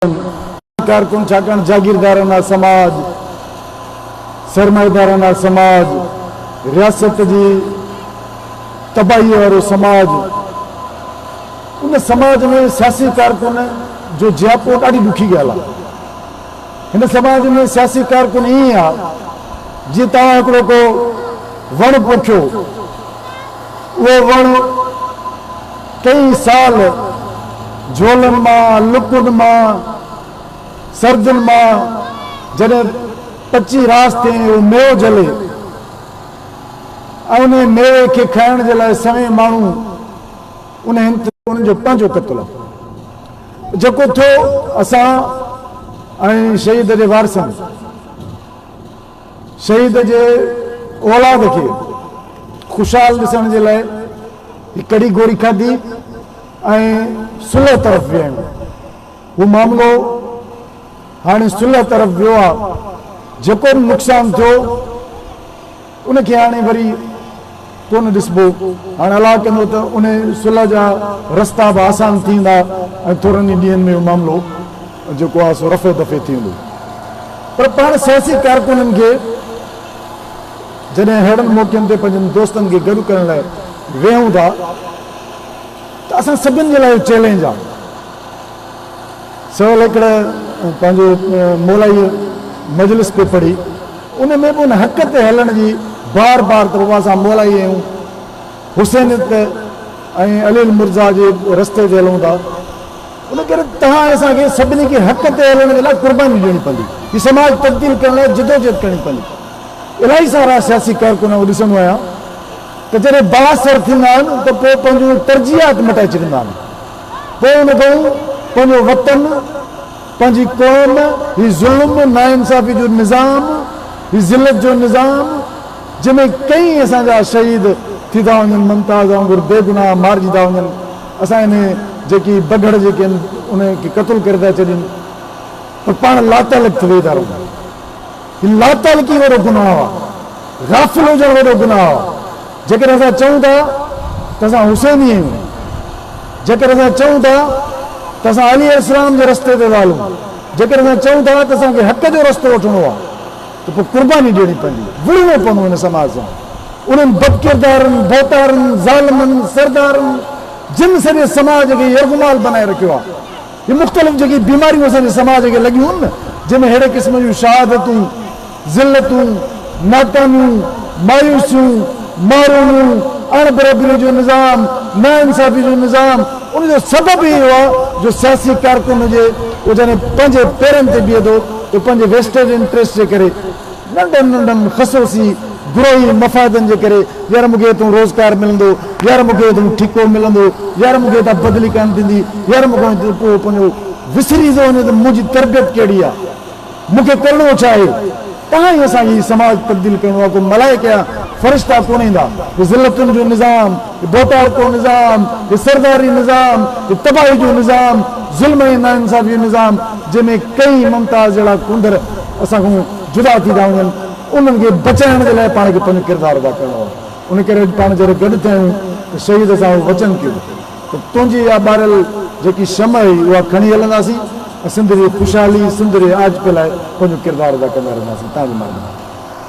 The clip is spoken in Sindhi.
ڪارڪن ڇاڪاڻ جاگيردارانه سماج، سرمائيدارانه سماج، رياست جي تباهيء وارو سماج، ان سماج ۾ سياسي ڪارڪن جو جياپو ڏاڍي ڏکي ڳالهه آهي. هن سماج ۾ سياسي ڪارڪن ائين آهي جيئن توهان هڪڙو ڪو وڻ پوکيو، اهو وڻ ڪئين سال جهولن مان، لڪن مان، سردين مان جڏهن پچي راس ٿئي ۽ اهو ميوو جهلي ۽ انهي ميوي کي کائڻ جي لاء سوين ماڻهو انهي انهن جو پنهنجو قتل آهي جيڪو ٿيو اسان ۽ شهيد جي وارثن. شهيد جي اولاد کي خوشحال ڏسڻ جي لاء هي ڪڙي گوري کاڌي ۽ صلح طرف ويا آهيون. هو معاملو هاڻي صلح طرف ويو آهي، جيڪو به نقصان ٿيو ان کي هاڻي وري ڪونه ڏسبو. هاڻي الله ڪندو ته ان صلح جا رستا به آسان ٿيندا ۽ ٿورن ئي ڏينهن ۾ اهو معاملو جيڪو آهي سو رفع دفع ٿي ويندو. پر پاڻ سياسي ڪارڪنن کي جڏهن اهڙن موقعن تي پنهنجن دوستن کي گڏ ڪرڻ لاء ويهون ٿا ته اسان سڀن جي لاء اهو چئلينج آهي. سول هڪڙي پنهنجو مولائي مجلس پئي پڙهي، ان ۾ به ان حق تي هلڻ جي بار بار ته بابا اسان مولائي آهيون، حسينيت ۽ علي المرضيٰ جي رستي تي هلون ٿا، ان ڪري توهان ۽ اسان کي سڀني کي حق تي هلڻ جي لاء قربانيون ڏيڻي پوندي، هي سماج تبديل ڪرڻ لاء جدوجهد ڪرڻي پوندي. الاهي سارا سياسي ڪارڪن آئون ڏسندو آهيان ته جڏهن بااثر ٿيندا آهن ته پوء پنهنجون ترجيحات مٽائي ڇڏيندا آهن. پوء ان کان پنهنجو وطن، پنهنجي قوم، هي ظلم، ناانصافي جو نظام، هي ذلت جو نظام، جنهن ۾ ڪئين اسان جا شهيد ٿي ٿا وڃن، ممتاز وانگر بيگناهه مارجي ٿا وڃن، اسان انهي جيڪي بگهڙ جيڪي آهن انهن کي قتل ڪري ٿا ڇڏين، پر پاڻ لاتعلق ٿي ويهي ٿا رهون. هي لاتعلقي وڏو گناهه آهي، غافل هجڻ وڏو گناهه آهي. جيڪڏهن اسان چئون ٿا ته اسان حسيني آهيون، جيڪڏهن اسان چئون ٿا ته اسان علي عليه السلام جي رستي تي ٿا هلون، جيڪڏهن اسان چئون ٿا ته اسان کي حق جو رستو وٺڻو آهي ته پوء قرباني ڏيڻي پوندي، وڙهڻو پوندو هن سماج سان، انهن بدڪردارن، ڀوتارن، ظالمن، سردارن جن سڄي سماج کي يرغمال بنائي رکيو آهي. هي مختلف جيڪي بيماريون اسان جي سماج کي لڳيون آهن نه، جنهن ۾ ههڙي قسم جون شهادتون، ذلتون، ناڪاميون، مايوسيون، محروميون، اڻ برابريء جو نظام، ناانصافي جو نظام، ان جو سبب ئي اهو آهي جو سياسي ڪارڪن هجي، اهو جڏهن پنهنجي پيرن تي بيهي ٿو ته پنهنجي ويسٽيڊ انٽريسٽ جي ڪري، ننڍن ننڍن خصوصي گروهي مفادن جي ڪري يار مون کي هتون روزگار ملندو، يار مون کي هتون ٺيڪو ملندو، يار مون کي هتان بدلي ڪانه ٿيندي، يار مون کان هتي پوء پنهنجو وسري ٿو وڃي ته منهنجي تربيت ڪهڙي آ، مون کي ڪرڻو ڇا آهي؟ تهان ئي اسان کي هي سماج تبديل ڪرڻو آ، ڪو ملائڪ يا فرشتا ڪونه ايندا. هي ذلتن جو نظام، هي ڀوتارڪو نظام، هي سرداري نظام، هي تباهي جو نظام، ظلم ۽ ناانصافي جو نظام جنهن ۾ ڪئين ممتاز جهڙا ڪونڌر اسان کان جدا ٿي ٿا وڃن، انهن کي بچائڻ جي لاء پاڻ کي پنهنجو ڪردار ادا ڪرڻو آهي. ان ڪري اڄ پاڻ جڏهن گڏ ٿيا آهيون ته شهيد سان اهو وچن ڪيو ته تنهنجي اها ٻاريل جيڪي شمع هئي اها کڻي هلنداسين ۽ سنڌ جي خوشحالي، سنڌ جي آجپي لاء پنهنجو ڪردار ادا ڪندا رهنداسين. توهان جي مهرباني.